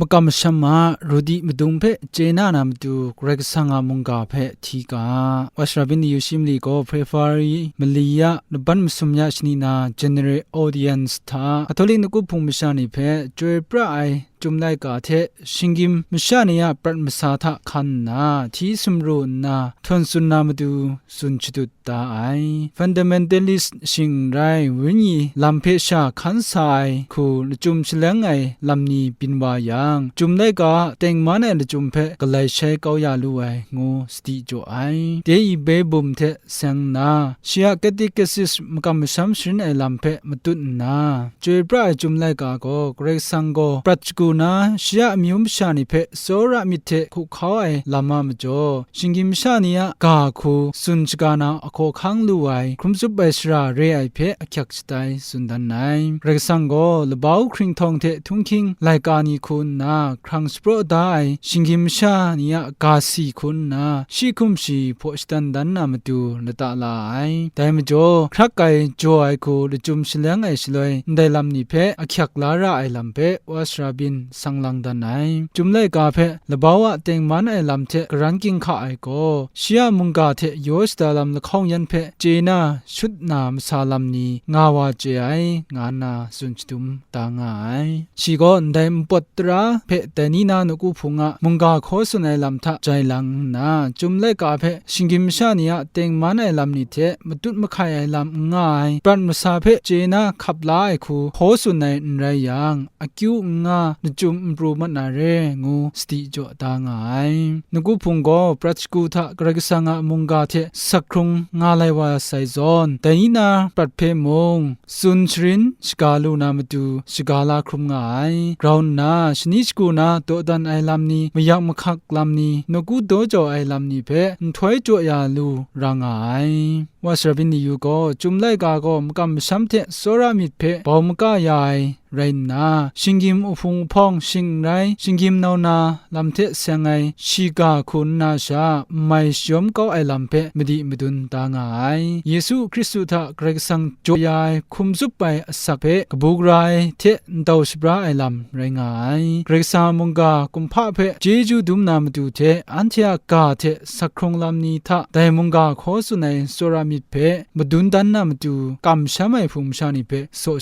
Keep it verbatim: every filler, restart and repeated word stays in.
Kamsham a rudi madung hpe chye na na matu, Karai Kasang a mungga hpe hti ga. Wasra byin ni yu shi mali gaw, February mali ya, laban masum ya shani na General Audience hta, Catholic nawku hpung masha ni hpe chyoi pra ai Chyum laika hte shinggyim masha ni a prat masa hta hkan nna, hti sumru nna, htawn tsun na matu tsun shadut da ai. Fundamentalist shing n rai, wenyi lam hpe sha hkan sa ai hku lachyum shaleng ai lam ni byin wa yang, Chyum laika a tengman ai lachyum hpe galai shai kau ya lu ai, ngu sadi jaw ai. Dai bai bum hte seng nna, shi a Catechist makam masham sharin ai lam hpe matut nna, chyoi pra ai Chyum laika gaw, Karai Kasang gaw prat shagu na, shi a amyu masha ni hpe tsawra myit hte hkuhkau ai lam a majaw, shinggyim masha ni a ga hku tsun shaga na ahkaw hkang lu ai, hkrum tsup ai sara re ai hpe ahkyak shatai tsun dan ai. Karai Kasang gaw labau hkringhtawng hte htunghking laika ni hku nna hkrang shapraw da ai, shinggyim masha ni a ga si hku nna, shi hkum shi hpaw shadan dan na matu lata la ai. Dai majaw, hkrak ai, jaw ai hku lachyum shaleng ai shaloi, ndai lam ni hpe ahkyak la ra ai lam hpe, Wasra byin sang lang dan ai. Chyum laika hpe labau a tengman ai lam hte karan ginhka ai gaw, shi a mungga hte yaw shada lam lahkawng yan hpe chye na shut na masa lam ni nga wa chye ai, nga nna tsun shadum da nga ai. Shi gaw ndai npawt tara hpe dai ni na nawku hpung a mungga hkaw tsun ai lam hta jai lang nna, Chyum laika hpe shinggyim masha ni a tengman ai lam ni hte matut mahkai ai lam n nga ai, prat masa hpe chye na hkap la ai hku hkaw tsun ai n rai yang, akyu n nga, lachyum n pru mat na re, ngu sadi jaw da nga ai. Nawku hpung gaw prat shagu hta Karai Kasang a mungga hte sak hkrung nga lai wa sai zawn, dai ni na prat hpe mung, tsun sharin shaga lu na matu shaga la hkrum nga ai. Grau nna, shani shagu na dawdan ai lam ni, mayak mahkak lam ni, nawku daw jau ai lam ni hpe nhtoi jaw ya lu ra nga ai. Wasra byin ni yu gaw, Chyum laika gaw makam masham hte tsawra myit hpe bau maka ya ai rai nna, shinggyim uhpung uhpawng shing n rai, shinggyim nau na lam hte seng ai shiga hku nna sha, n mai shayawm kau ai lam hpe madi madun da nga ai. Yesu Hkristu hta Karai Kasang jaw ya ai hkum tsup ai asak hpe kabu gara ai hte ntau shabra ai lam rai nga ai. Karai Kasang a mungga kumhpa hpe chyeju dum na matu hte, anhte a ga hte sak hkrung lam ni hta dai mungga hkaw tsun ai tsawra myit hpe madun dan na matu, kamsham ai hpung masha ni hpe saw